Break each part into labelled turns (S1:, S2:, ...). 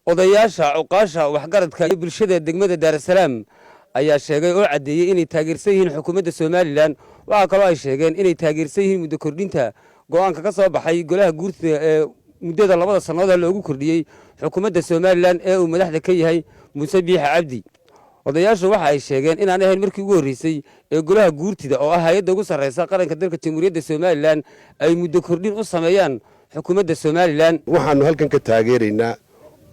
S1: Odayaasha, cuqaasha, waxgaradka iyo bulshada degmada Daarasalaam ayaa sheegay oo caddeeyey inay taageersan yihiin xukuumadda Somaliland. Waxaa kaloo ay sheegeen inay taageersan yihiin muddo kordhinta go'aanka ka soo baxay golaha guurtida ee muddada 2da sannadood loogu kordhiyey xukuumadda Somaliland ee uu madaxda ka yahay Muuse Biixi Cabdi. Odayaashu waxa ay sheegeen inaan ahayn markii ugu horreysay ee golaha guurtida, oo ah hay'adda ugu sarreysa qaranka dalka Jamhuuriyadda Somaliland, ay muddo kordhin u sameeyaan xukuumadda Somaliland.
S2: Waxaannu halkan ka taageeraynaa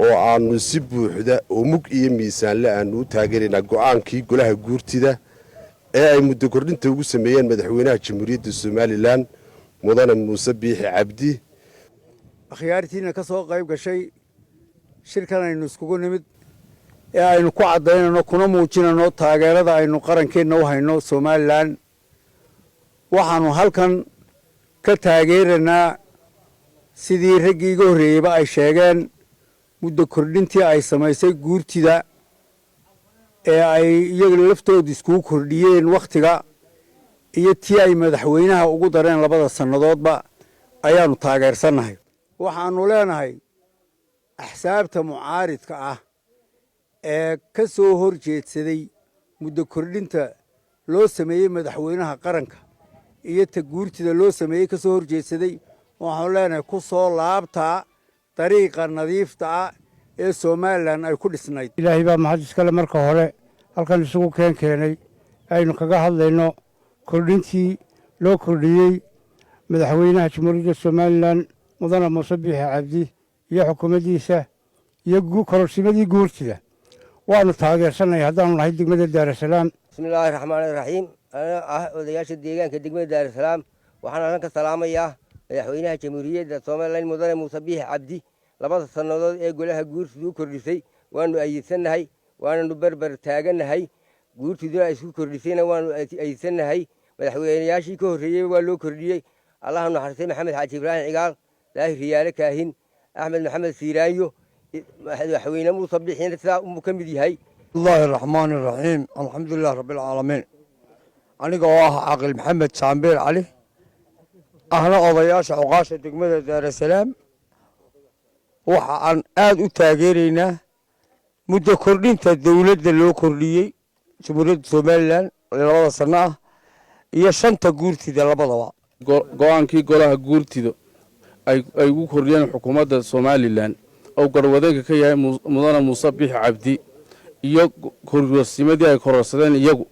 S2: oo aanu si buuxda oo mug iyo miisaanle aanu u taageeraynaa go'aankii golaha guurtida ee ay muddo kordhinta ugu sameeyeen madaxweynaha Jamhuuriyadda Somaliland, Mudane Muuse Biixi Cabdi.
S3: Akhyaartiina ka soo qayb gashay shirkan aynu iskugu nimid ee aynu ku caddaynayno kuna muujinayno taageerada aynu qarankeenna u hayno Somaliland, waxaannu halkan ka taageeraynaa, sidii raggii iga horreeyeyba ay sheegeen, muddo kordhintii ay samaysay guurtida ee ay iyaga laftoodu iskugu kordhiyeen wakhtiga iyo tii ay madaxweynaha ugu dareen 2da sannadoodba ayaannu taageersannahay. Waxaannu leenahay axsaabta mucaaridka ah ee ka soo hor jeedsaday muddo kordhinta loo sameeyey madaxweynaha qaranka iyo ta guurtida loo sameeyey ka soo hor jeedsaday, waxaanu leenahay ku soo laabtaa dariiqa nadiifta ah ee Somaliland ay ku dhisnayd.
S4: Ilaahay baa mahad iskale. Marka hore halkan isugu keenay aynu kaga hadlayno kordhintii loo kordhiyey madaxweynaha Jamhuuriyadda Somaliland, Mudane Muuse Biixi Cabdi, iyo xukuumaddiisa iyo kororsimadii guurtida, waanu taageersanay haddaanu nahay degmada Daarasalaam.
S5: Bismillaahi raxmaani raxiim. Ana ah odayaasha deegaanka degmada Daarasalaam, waxaan halkan ka salaamayaa madaxweynaha Jamhuuriyadda Somaliland, Mudane Muuse Biixi Cabdi. 2da sannadood ee golaha guurtidu u kordhisay waanu ayidsannahay, waananu berber taagannahay. Guurtiduna isku kordhisayna waanu ayidsannahay. Madaxweynayaashii ka horreeyey waa loo kordhiyey: Allaha naxariistay Maxamed Xaaji Ibraahim Cigaal, Daahir Riyaale Kaahin, Axmed Maxamed Siiraanyo. Madaxweyne Muuse Biixina sidaa unbuu ka mid yahay.
S6: Allahi araxmaan iraxiim, alxamdulilah rabbi alcaalamiin. Aniga oo ah Caaqil Maxamed Saambiir Cali, ahna odayaasha cuqaasha degmada Daarasalaam, waxa aan aada u taageeraynaa muddo kordhinta dowladda loo kordhiyey Jamhuuriyadda Somaliland ee 2da sanno ah iyo shanta guurtida labadaba.
S7: Go'aankii golaha guurtida ay ugu kordhiyeen xukuumadda Somaliland oo garwadeenka ka yahay Mudane Muuse Biixi Cabdi iyo kororsimadii ay kororsadeen iyagu,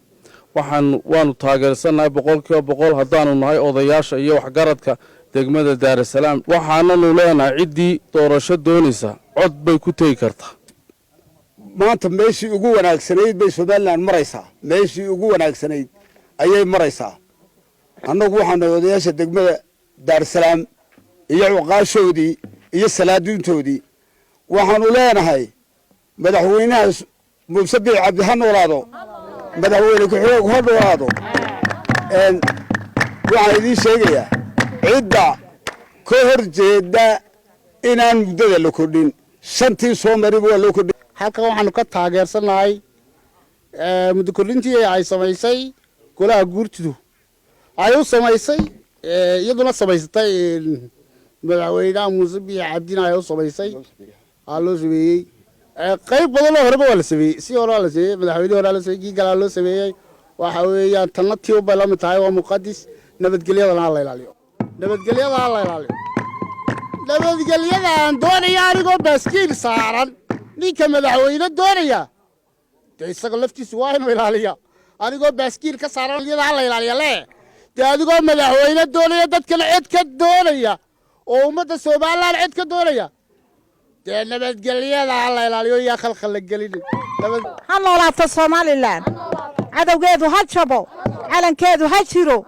S7: waanu taageersannahay 100% haddaanu nahay odayaasha iyo waxgaradka degmada Daarasalaam. Waxaananu leenahay ciddii doorasho doonaysa cod bay ku tegi kartaa.
S8: Maanta meeshii ugu wanaagsanayd bay Somaliland maraysaa, meeshii ugu wanaagsanayd ayay maraysaa. Annagu waxaanu odayaasha degmada Daarasalaam iyo cuqaashoodii iyo salaadiintoodii, waxaanu leenahay madaxweynaha Muuse Biixi Cabdi ha noolaado, madaxweyne ku-xigeenku ha noolaado. Waxaan idiin sheegayaa cidda ka hor jeeda inaan muddada la kordhin, shantii soo mariba waa loo kordhin.
S9: Halkan waxaanu ka taageersannahay muddo kordhintii ay samaysay golaha guurtidu, ay u samaysay iyaduna samaysatay madaxweynaha Muuse Biixi Cabdina ay u samaysay, aa loo sameeyey. Qayb badan oo horeba waa la sameeyey, si hore waa la sameeyey, madaxweyne horaa la sameeyey, kii kalaa loo sameeyey. Waxa weeyaan tanna tii ubay la mid tahay, waa muqadis. Nabadgelyadana ha la ilaaliyo, nabadgelyada ha la ilaaliyo. Nabadgelyada aan doonaya, anigoo baaskiil saaran, ninka madaxweyne doonaya dee isaga laftiisu waa inuu ilaaliya. Anigoo baaskiil ka saaran yada ha la ilaaliya le, dee adigoo madaxweyne doonaya, dadkana cod ka doonaya oo ummadda Somaliland cod ka doonaya, dee nabadgelyada ha la ilaaliyo, yaa khalkhal la gelinin.
S10: Ha noolaato Somaliland, cadowgeedu ha jabo, calankeedu ha jiro.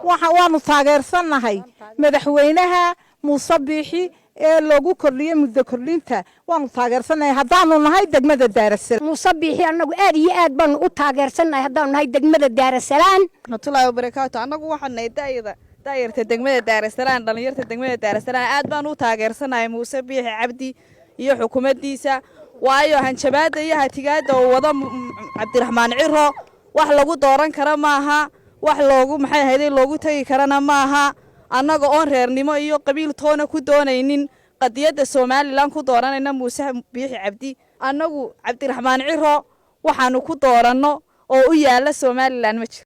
S10: Waxa waanu taageersannahay madaxweynaha Muuse Biixi ee loogu kordhiyey muddo kordhinta, waanu taageersannahay haddaanu nahay degmada Daarasalaam.
S11: Muuse Biixi annagu aad iyo aad baanu u taageersannahay haddaanu nahay degmada Daarasalaam.
S12: Raxmatullaahi wabarakaatu. Annagu waxaan nahay da'yada daayarta degmada Daarasalaam, dhallinyarta degmada Daarasalaam. Aad baan u taageersanahay Muuse Biixi Cabdi iyo xukuumaddiisa, waayo hanjabaadda iyo hatigaadda uu wado Cabdiraxmaan Ciro wax lagu dooran kara maaha, wax loogu maxay ahayday loogu tegi karana maaha. Annaga oon reernimo iyo qabiil toona ku doonaynin, Qadiyadda Somalilan ku dooranayna Muuse Biixi Cabdi. Annagu Cabdiraxmaan Ciro waxaanu ku dooranno oo u yaala Somalilan ma jiro.